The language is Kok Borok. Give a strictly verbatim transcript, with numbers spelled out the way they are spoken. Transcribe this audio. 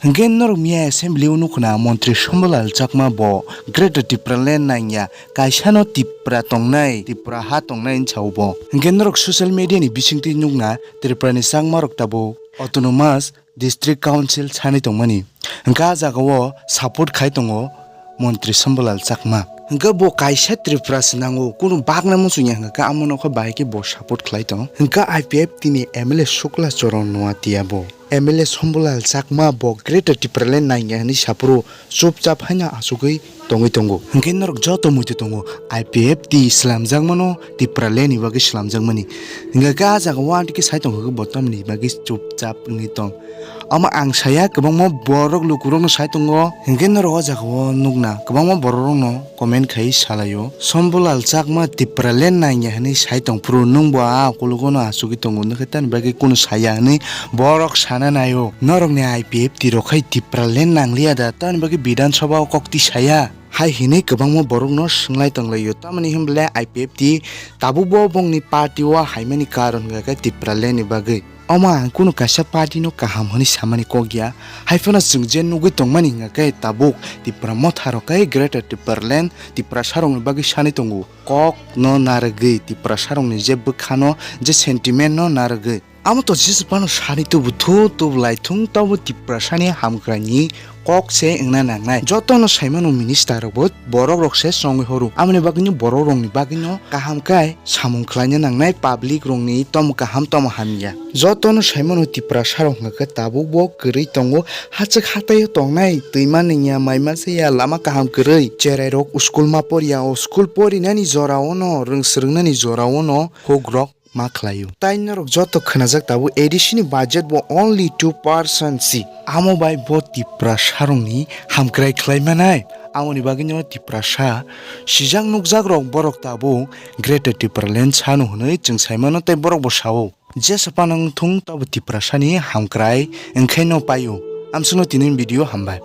Hwnkhe norok miya assembly o nukhna montri Sombolal Chakma bo Greater Tipraland nangya, kaisano Tipra tongnai, Tipra ha tongnai hinwi sao bo. Hwnkhe norok social media ni bisingtwi nukna Tripura ni Chakma rok tabuk autonomous district council sanwi tongmani. Hwnkhe ah jagao support khai tongo montri Sombolal Chakma. Hwnkhe bo kaisa Tripura se nango, kunu bakna muchungya hwnkhe amo nokha bai khe bo support khlai tong. Hwnkhe I P F T ni M L A Sukla Choron Noatia bo. M L A Sombolal Chakma bo Greater Tipraland nangya hinwi saphuru chupchap haino achugwi tongwi tongo. Hwnkhe norok joto muitu tongo, I P F T slamjakmano Tipraland ni bagwi slamjakmani. Hwnkhe khe ah jagao antikhe sai tongkha khe bo tamni bagwi chupchap wngwi tong. Omo ang saya kwbangma borok lukurokno sai tongo. Hwnkhe norok o jagao nukna kwbangma borokrokno comment khai salaio. Sombolal Chakma Tipraland nangya hinwi sai tongphuru nwngbo a ukologo no achugwi tongo, nokhe tamni bagwi kunu saya hinwi borok sana naio. Norokni I P F T rok khai Tipraland nangliya da, tamni bagwi Bidhan Sabha o kok twi saya? Hai hinwi kwbangma borokno swnglaio tonglaio. Tamoni hinble I P F T tabukbo bongni party o haimani karon hwnkha khe Tipraland ni bagwi. Omo ang kunu kaisa party no kaham hwnwi samani kok ya. Haiphano chwng je nugwi tongmani hwnkha khe tabuk Tipra Motha rok khe Greater Tipraland, Tiprasa rokni bagwi sanwi tongo. Kok no narwgwi, Tiprasa rokni je bwkha no, je sentiment no narwgwi. Amo to jesa phano sani tubu thu, tubu lai thung, tabo Tiprasani hamkraini kok se wngna nangnai. Jotono saimano minister rokbo borok rok se chongwi horo. Amoni bagwino borok rokni bagwino kaham khe samung khlaina nangnai, public rokni tomo kaham tomo hamya. Jotono saimano Tiprasa rok hwnkha khe tabukbo kwrwi tongo, hachwk hataio tongnai, twima nungya, maima chaya, lama kaham kwrwi, cherai rok school ma poriya, o school porinani jorao no, rwng swrwngnani jorao no hukrok ma khlaio. Tai norok joto khwnajak tabuk A D C ni budget bo only two percent si. Amo bai bo Tiprasa rokni hamkrai khlai manai. Amoni bagwino Tiprasa sijak nukjak rok borok tabuk Greater Tipraland sano hwnwi chwng sai mano tei borok bo sao. Jesa phano wng thung tabo Tiprasani hamkrai wngkhe no paio. Amsukno tini video hambai.